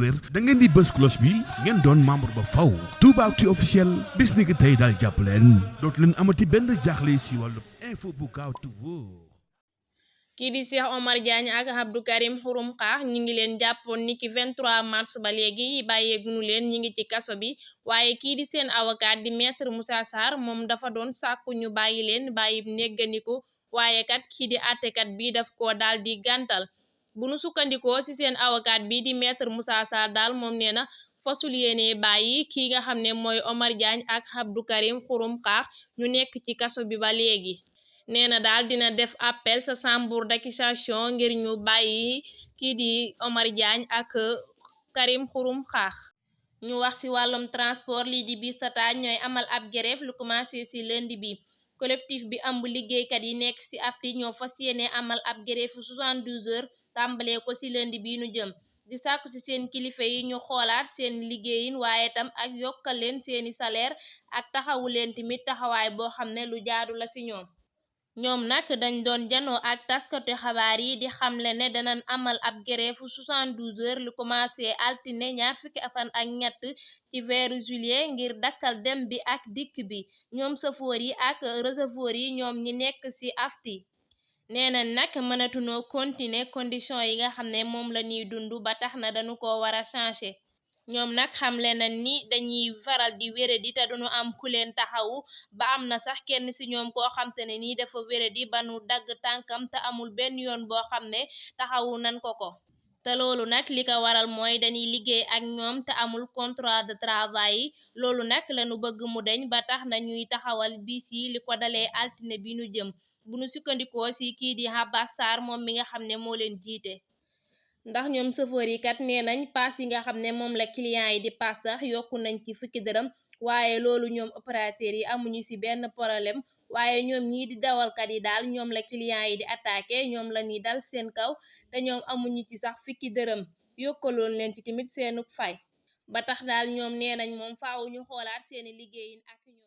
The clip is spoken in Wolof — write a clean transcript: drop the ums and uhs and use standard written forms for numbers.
wér da ngeen di bës cloche bi ngeen doon membre ba faw Toubaactu officiel bis ni ki tey daal jàpp leen dootu leen amati benn jaaxle si wàllu info bu gaaw te wóor. kii di Cheikh Omar Diagne ak Abdou Karim Xurum Xaax ñi ngi leen jàppoon niki 23 mars ba léegi bàyyeegunu leen ñi ngi ci kaso bi waaye kii di seen avocat di maître Moussa Sarr moom dafa doon sàkku ñu bàyyi leen bàyyi négganiku waaye kat kii di àttekat bi daf ko daal di gàntal bu nu sukkandikoo ci seen avocat bi di maître Moussa Sarr daal moom nee na fasul yéene bàyyi kii nga xam ne mooy Omar Diagne ak Abdou Karim Xurum Xaax ñu nekk ci kaso bi ba léegi nee na daal dina def appel sa chambre d'accusation ngir ñu bàyyi kii di Omar Diagne ak Karim Xurum Xaax ñu wax ci wàllum transport lii di bus Tata ñooy amal ab grève lu commencé ci lundi bi collectif bi ëmb liggéeykat yi nekk ci AFTU ñoo fas yéene amal ab grève 72 heures tàmbalee ko ci lundi bi nu jëm di sàkku ci seen kilifa yi ñu xoolaat seen liggéeyin waaye tam ak yokkal leen seeni salaire ak taxawu leen tamit taxawaay boo xam ne lu jaadu la ci ñoom nag dañ doon janoo ak taskatu xabaar yi di xamle ne danañ amal ab grève 72 heures lu commencé altine ñaar fukki fan ak ñett ci weeru juillet ngir dakkal dem bi ak dikk bi ñoom safoor yi ak receveur yi ñoom ñi nekk ci AFTU nee na nag mënatunoo continuer condition yi nga xam ne moom la ñuy dund ba tax na dañu ko war a changer ñoom nag xamle na ni dañuy faral di wéradi te duñu am ku leen taxawu ba am na sax kenn ci ñoom koo xamte ne nii dafa wéradi ba nu dagg tànkam te amul benn yoon boo xam ne taxawu nan ko te loolu nag li ko waral mooy dañuy liggéey ak ñoom te amul contrat de travail yi loolu nag lañu bëgg mu deñ ba tax na ñuy taxawal bis yi li ko dalee altine bi nu jëm bu nu sukkandikoo ci kii di Abbas Sarr moom mi nga xam ne moo leen jiite ndax ñoom chauffeur yi kat nee nañ paas yi nga xam ne moom la client yi di paas sax yokku nañ ci fukki dërëm waaye loolu ñoom opérateur yi amuñu ci benn problème waaye ñoom ñii di dawalkat yi daal ñoom la client yi di attaqué ñoom la ñuy dal seen kaw te ñoom amuñu ci sax fukki dërëm yokkaloon leen ci tamit seenu fay ba tax daal ñoom nee nañ moom faaw ñu xoolaat seeni liggéeyin ak ñoom